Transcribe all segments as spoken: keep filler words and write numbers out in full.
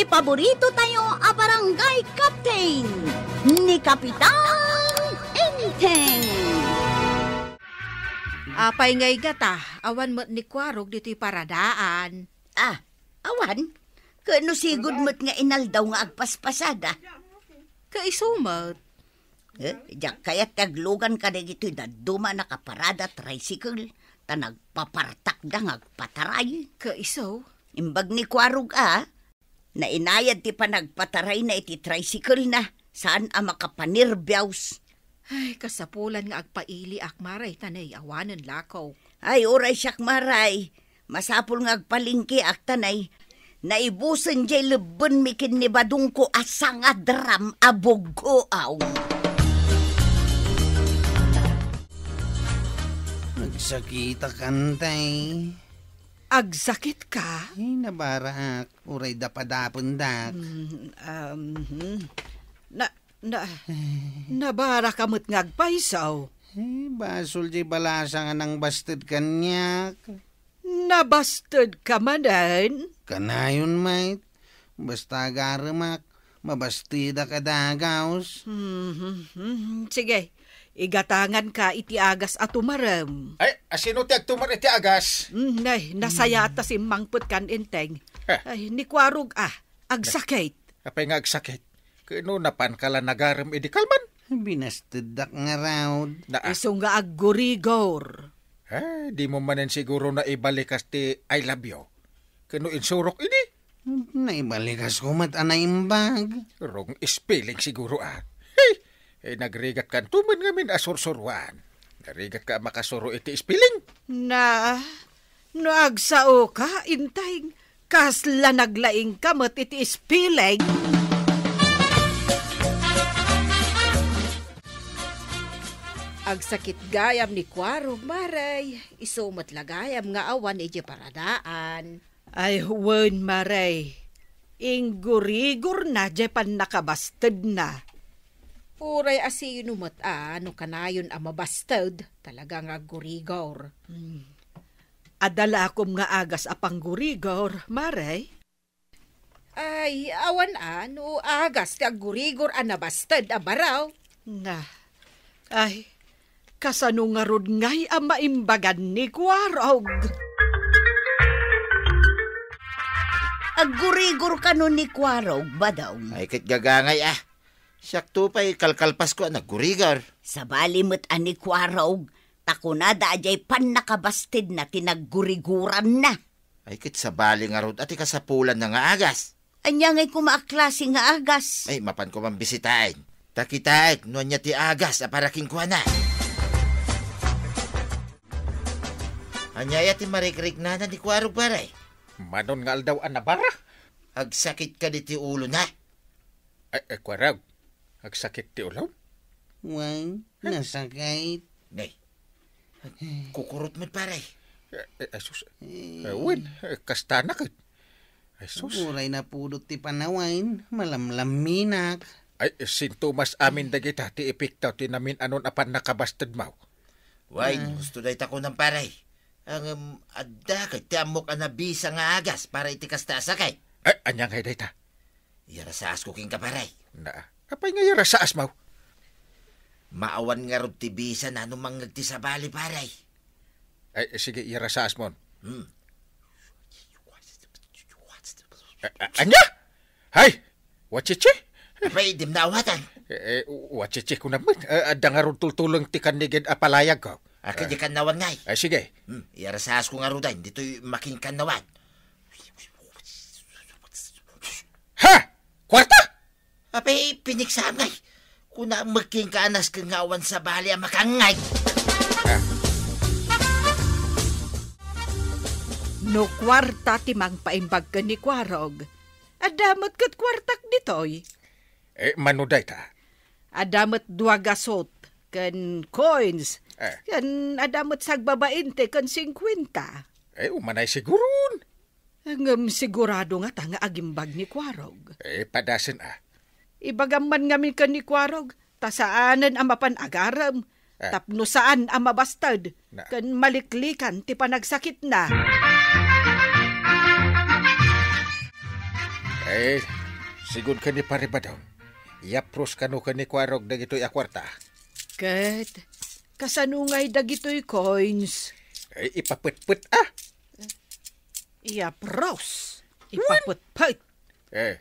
Paborito tayo a barangay captain, ni Kapitan Enteng. Apay ngay ngata, awan met ni Kuarog ditoy paradaan. Ah, awan? Ket no sigud met nga inaldaw nga agpaspasada? Kaiso met. Eh, diak kayat ti aglugan kadagitoy dadduma a nakaparada tricycle, ta nagpapartakda nga agpataray. Kaiso? Imbag ni Kuarog a, nainayad ti panagpatarayna iti tricycle na, saan a makapanirbiaws. Ay, kasapulan nga agpailiak, Maray, ta nay awanen lakok. Ay, uray siak, Maray. Masapul nga agpalengkeak ta nay, naibusen jay lebbenmi ken ni badongko a sangadram a buggoaw. Nagsakitak, Antay. Agsakitka? Ay, nabaraak. Uray dapadapendak. Mm, um, hmm. Na, na, nabaraka met nga agpayso. Ay, basol jay balasang a nangbasted kaniak. Nabasted ka manen? Kanayon, mait. Basta agaremak, mabastedak a dagaus. Mhm, mhm. Sige, igatangan ka iti agas a tumarem. Ay, asino ti agtumar iti agas? Mm, nay, nasaya ta simmangpet kan Enteng. Eh. Ay, ni Kuarog a, agsakit. Apay nga agsakit? Ket no napanka la nagarem idi kalman? Binasteddak ngarud. Naa. Isu nga aggurigor. Eh, dimo manen siguro naibalikas ti I love you. Ket no insurok idi? Naibalikas ko met a naimbag. Wrong spelling siguro, ah. Hey! Eh, nagrigat ka tumen ngamin a sursuruan. Narigat ka a makasuro iti spelling? Na, no agsao ka, Inteng, kasla naglaing ka met iti spelling. Agsakit gayam ni Kuarog, Maray. Isu met la gayam nga awan idiay paradaan. Ay, wen, Maray. Inggurigorna jay pannakabastedna. Uray asino met a no kanayon a mabasted, talaga nga aggurigor. Hmm. Adda la akom nga agas a panggurigor, Maray? Ay, awan a no agas ti aggurigor a nabasted a baro. Na, ay, kasano ngarud ngay a maimbagan ni Kuarog? Aggurigor kano ni Kuarog, Badong? Ay, ket gagangay, ah. Siakto pay kalkalpasko a naggurigor. Sabali met a ni Kuarog, ta kunada a jay pannakabastedna ti nagguriguranna. Ay, ket sabali ngarud a ti kasapulanna nga agas. Ania ngay koma a klase nga agas? Ay, mapan koman bisitaen. Ta kitaek no ania ti agas a para kenkuana. Ania aya ti marikriknana ni Kuarog, pare? Manon nga aldaw a nabara? Agsakit kadi ti ulona? Ay, ay, Kuarog, agsakit ti ulom? Wen, nasakit. Nay, kukurot met, pare. Eh, eh, ay, sus. Eh. Eh, wen, eh, kastana ket. Ay, sus. Uray napudot ti panawen, malamlaminak. Ay, sintomas amin dagita ti epekto ti namin-anon a pannakabastedmo. Wen, ah, gusto dayta kunam, pare. Ngem, adda ket ti ammok a nabisa nga agas para iti kasta a sakit. Ay, ania ngay dayta? Iyarasaasko kenka, pare. Na, apay nga iyarasaasmo? Maawan ngarud ti bisana no mangngeg ti sabali, pare. Ay, sige, iyarasaasmon. Hmm. A-, a-, ania? Hay! Wachichi? Apay, dim naawatan. Eh, eh, wachichi ko naman. Eh, adda ngarud tultulong ti kannigid a palayag ko. Ah, kadi kannawan ngay. Ay, sige. Hmm, iyarasaasko ngaruden, ditoy makinkannawan. Ha? Kuarta? Apay, piniksaam ngay. Kuna, magkinkaanasken nga awan sabali a makangngay. Ah. No kuarta ti mangpaimbag ken ni Kuarog, adda met ket kuartak ditoy. Eh, mano dayta? Adda met dua gasot ken coins, eh, ken adda met sagbabainte ken singkuenta. Eh, umanay siguron. Ngem sigurado ngata nga agimbag ni Kuarog. Eh, padasen a. Ibagam man ngamin ken ni Kuarog, ta saanen a mapan agarem, eh, tapno saan a mabasted, na, ken maliklikan ti panagsakitna. Eh, sigud ken ni Pare Badong. Iyapros kano ken ni Kuarog dagitoy a kuarta. Ket kasano ngay dagitoy coins? Eh, ipapetpet, ah. Iyapros. Ipapetpet. Eh,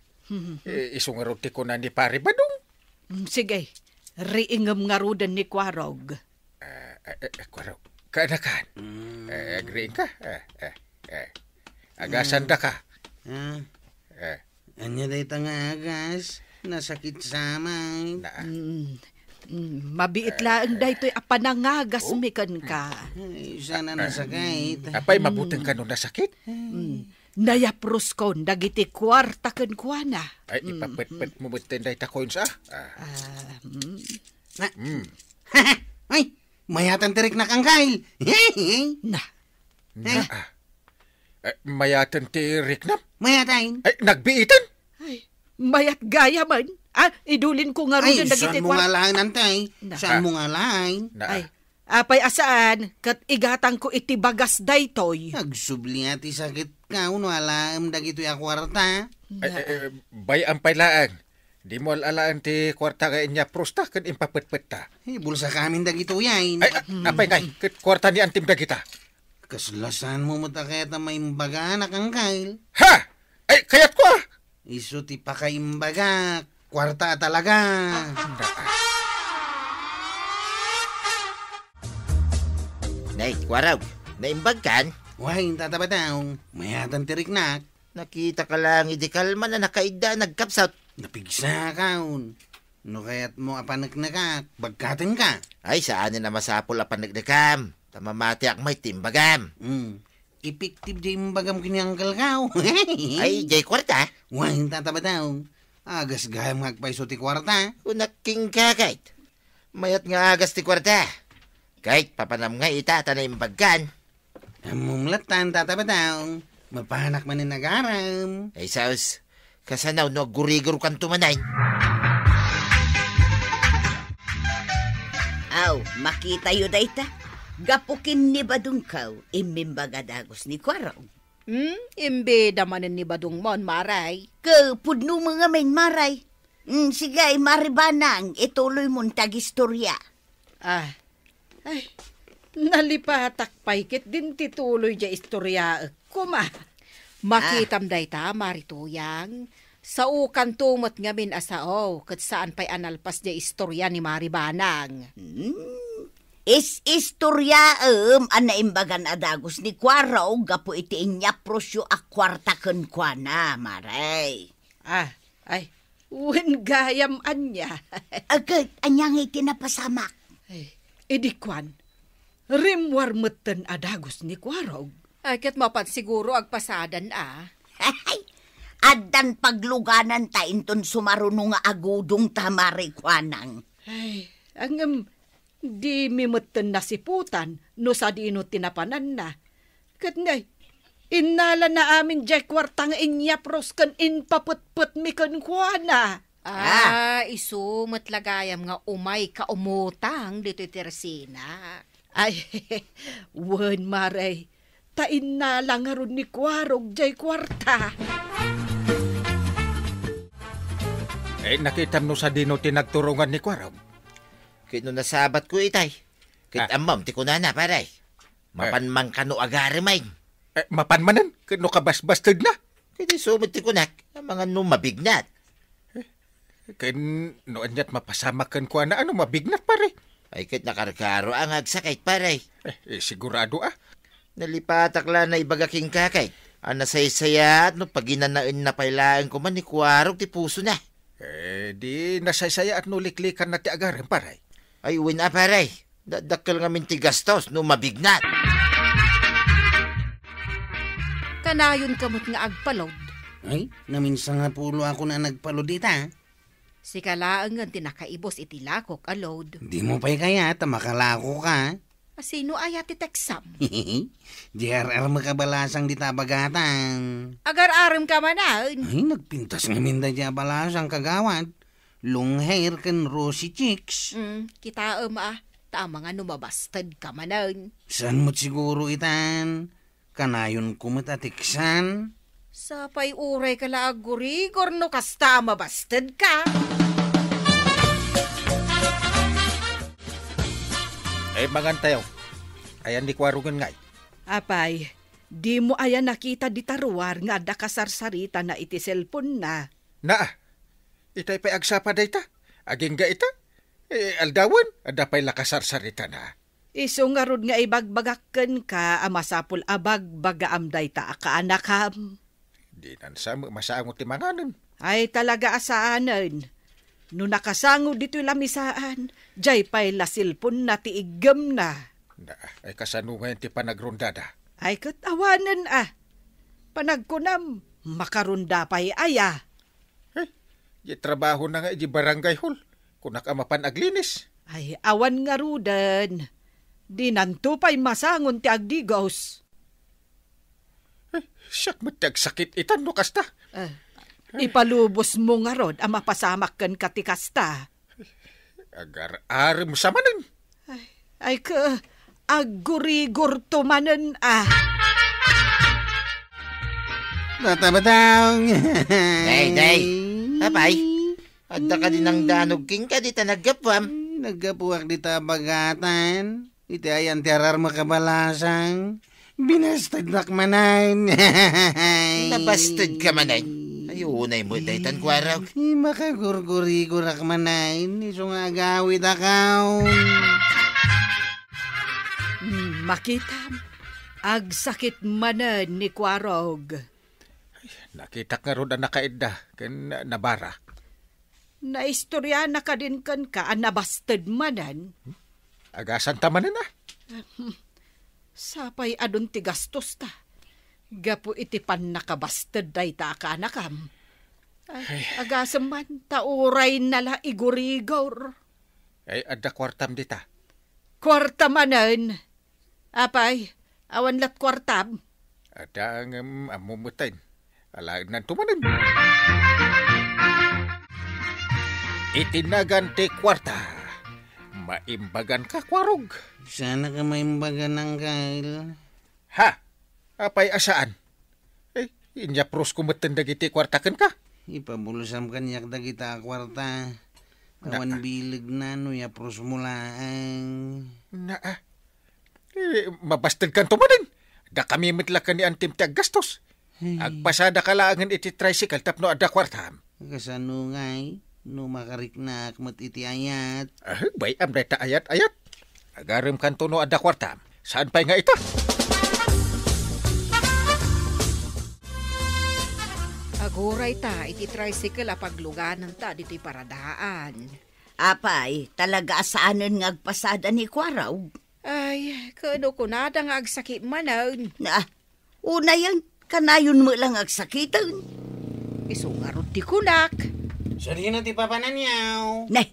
eh, isu ngarud ti kuna ni Pare Badong. Mm, sige, riingem ngaruden ni Kuarog. Eh, eh, eh, Kuarog, kaanakan. Mm. Eh, agriing ka? Eh, eh, eh. Agasanda ka. Ah. Eh. Ania dayta nga agas? Nasakit sa amin. Na. Mm. Mm, mabiit laeng daytoy a panangagas mi kenka. Ay, sana nasakit. Apay, mabuting kano nasakit? Mm. Nayapruskon dagiti kuarta kenkuana. Ay, ipapetpet mo metten dayta coins, ah. Ah. Ah, mm. Na. Mm. Ay, mayatan ti riknak, Angkel. Na. Na, ah. Eh, mayaten ti riknam? Mayaten. Ay, nagbiiten? Ay, mayat gayamen. Ah, idulin ko ngaruden dagiti kuarta. Ay, saan mo nga laen, antay? Na. Saan mo nga laen? Na. Ay, apay a saan, ket igatangko iti bagas daytoy. Agsubli a ti sakit ka, no alaem dagitoy a kuarta. Ay, eh, eh, bay-am pay laeng. Dimo al-alaen ti kuarta nga inyaprusta ken impapetpetta. Eh, bulsakamin dagitoy, ay. Ay, a-, apay ngay, ket kuarta ni antim dagita. Kasla saan mo met a kayat a maimbaganak, Angkel? Ha! Ay, kayatko, ah! Isu ti pakaimbaga, kuarta a talaga. Nay, Kuarog, naimbagkan? Wen, Tata Badong, mayatan ti riknak. Nakitaka laeng idi kalman a nakaidda a nagkapsut. Napigsakon. No kayatmo a paneknekak, bagkatenka. Ay, saanen a masapul a paneknekam. Ta mamatiak met ti imbagam. Hmm. Epektibo ti imbagam ken ni Angkel Kao. Ay, jay kuarta? Wen, Tata Badong. Agas gayam nga agpayso ti kuarta. Kunak kenka, ket mayat nga agas ti kuarta. Ket papanam nga ita ta naimbagkan. Ammom latta, Tata Badong. Mapanak manen agarem. Ay, sus. Kasano no aggurigurkanto manen? Aw, makitayo dayta. Gapu ken ni Badong Kao, immimbaga dagus ni Kuarog. Hmm? Imbida manen ni Badongmon, Maray. Ket pudno met ngamin, Maray. Hmm, sige, Mari Banang, ituloymon ti agistorya. Ah, ay, nalipatak pay ketdin ti tuloy diay istoryaek koma. Makitam dayta, Mari Tuyang. Saokanto met ngamin a sao, ket saan pay a nalpas diay istorya ni Mari Banang. Hmm. Is-istoryaem a naimbagan a dagus ni Kuarog gapu iti inyaprosyo a kuarta kenkuana, Mare. Ah, ay, wen gayam ania. Agay, ania nga iti napasamak? Ay, idi kuan, rimmuar metten a dagus ni Kuarog. Ay, ket mapan siguro agpasadan a. Addan paglugananta inton sumaruno nga agudongta, Mari Kuanang. Ay, ngem, dimi metten nasiputan no sadino ti napananna. Ket ngay, innalana amin diay kuarta nga inyapros ken impapetpetmi kenkuana. Ah, isu met la gayam nga umayka umutang ditoy Teresina. Ay, wen, Mare, ta innala ngarud ni Kuarog diay kuarta. Eh, nakitam no sadino ti nagturongan ni Kuarog? Ket no nasabatko itay, ket ammom ti kunana, pare. Mapan man kano agarem ay. Eh, mapan manen, ket no kabasbastedna? Ket isu met ti kunak, amangan no mabignat. Ken no aniat mapasamak kenkuana a no mabignat, pare? Ay, ket nakarkaro a nga agsakit, pare. Eh, eh, sigurado a. Nalipatak la naibaga kenka, ket a nasaysayaat no paginanaenna pay laeng koma ni Kuarog ti pusona. Eh, di nasaysayaat no liklikanna ti agarem, pare. Ay, wen a, pare. Dadakkel ngamin ti gastos no mabignat. Kanayonka met nga agpalod. Ay, naminsan nga pulo ako na nagpalod ita. Sika laengen ti nakaibus iti lakok a load. Dimo pay kayat a makalakoka? A sino aya ti teksam? Di ar-armek a balasang dita bagatan. Agar-arem ka manen? Ay, nagpintas ngamin daydi a balasang, kagawad. Long hair ken rosy cheeks. Mm, kitaem a, ta amangan no mabasted ka manen. Saan met siguro itan? Kanayonko met a teksan. Sapay uray ka la aggurigor no kasta a mabastedka. Ay, mangantayo. Ayan ni Kuarongen ngay. Apay, dimo aya nakita dita ruar nga adda kasarsaritana iti cellphone-na? Naa, itay pay agsapa dayta. Agingga ita. Eh, aldawen, adda pay la kasarsaritana. Isu ngarud nga ibagbagak kenka a masapul a bagbagaam dayta a kaanakam. Dinan sa met masango ti manganen. Ay, talaga a saanen. No nakasango ditoy lamisaan, jay pay la cellphone-na ti iggemna. Na, ay, kasano ngayon ti panagrondada? Ay, ket awanen a. Panagkunam, makaronda pay aya. Eh, di trabahona nga iti barangay hall. Kunak a mapan aglinis. Ay, awan ngaruden. Dinanto pay masangon ti agdigos. Eh, siak met ti agsakit itan no kasta. Eh, ipalubosmo ngarud a mapasamak kenka ti kasta. Agar-arem sa manen. Ay, ay, ka, aggurigorto manen, ah. Bata-batang. Day, day. Apay, adda ka dinangdanog kenka dita naggapuam? Ay, naggapuak dita bagatan. Iti ayan ti ararma kabalasang. Binastednak manen. Nabasted ka manen? Ay, unay mo daytan, Kuarog. Ay, makagurgurigorak manen. Isu nga agawid akaw. Hmm, makitam. Agsakit manen ni Kuarog. Nakitak ngarud a nakaidda ken nabara. Naistoriana kadin kenka a nabasted manen? Agasanta manen, ah? Sapay adun ti gastosta. Gapu iti pannakabasted dayta a kaanakam. Ay, ay, agasem man, ta uray na la igurigor. Ay, adda kuartam dita. Kuarta manen? Apay, awan lat kuartam? Adda ngem ammo metten. Alaennanto manen. Iti nagan ti kuarta, maimbagan ka, Kuarog. Saan ka maimbagan, Angkel? Ha? Apay a saan? Eh, inyaprosko metten dagiti kuarta kenka? Ipabulsam kaniak dagita a kuarta. Awan bilegna no yaprosmo laeng. Naa. Eh, mabastedkanto manen. Dakami met la ken ni Antim ti aggastos. Ay. Agpasadaka laengen iti tricycle tapno adda kuartam. Kasano ngay no makariknak met iti ayat? Ah, bay-am dayta ayat-ayat. Agaremkanto no adda kuartam. Saan pay nga ita? Aguray ta iti tricycle a paglugananta ditoy paradaan. Apay, talaga a saanen nga agpasada ni Kuarog? Ay, kano kunada nga agsakit manen? Na, unayen, kanayon met la nga agsakiten. Isu ngarud ti kunak. Sadino ti papananyaw? Ne,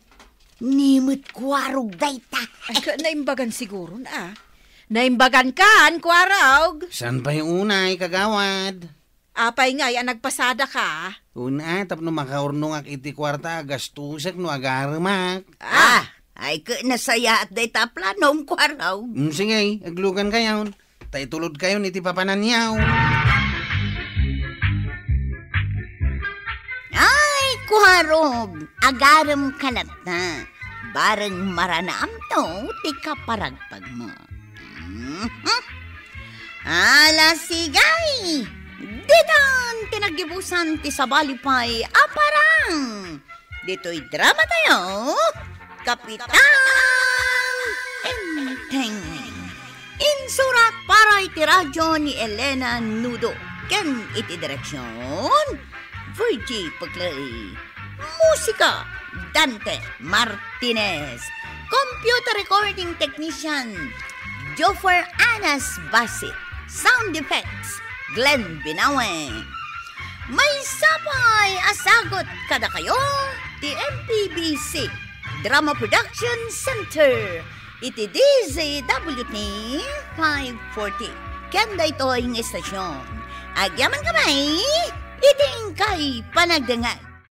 ni met Kuarog dayta. Ay, ka, naimbagan siguron, ah. Naimbagan kan, Kuarog. Saan pay unay, kagawad? Apay ngay a nagpasadaka? Una, tapno makaurnongak iti kuarta a gastosek no agaremak. Ah, ay ket nasayaat dayta a planom, Kuarog. Mm, sige, aglugankayon. Ta itulodkayon iti papananyaw. Ay, Kuarog, agaremka latta. Bareng maranaamto ti kaparagpagmo. Mhm. Ala, sigay! Ditan ti naggibusan ti sabali pay a parang! Ditoy drama tayo, Kapitan Enteng. Insurat para iti radyo ni Elena Nudo ken iti direksyon, Virgie Peclay. Musika, Dante Martinez. Computer recording technician, Joffer Anas Basit. Sound effects, Glenn Binawe. Maysa pay a sagut kadakayo ti M P B C Drama Production Center iti D Z W T five forty. Ken daytoy nga istasyon, agyamankami iti inkay panagdengngeg.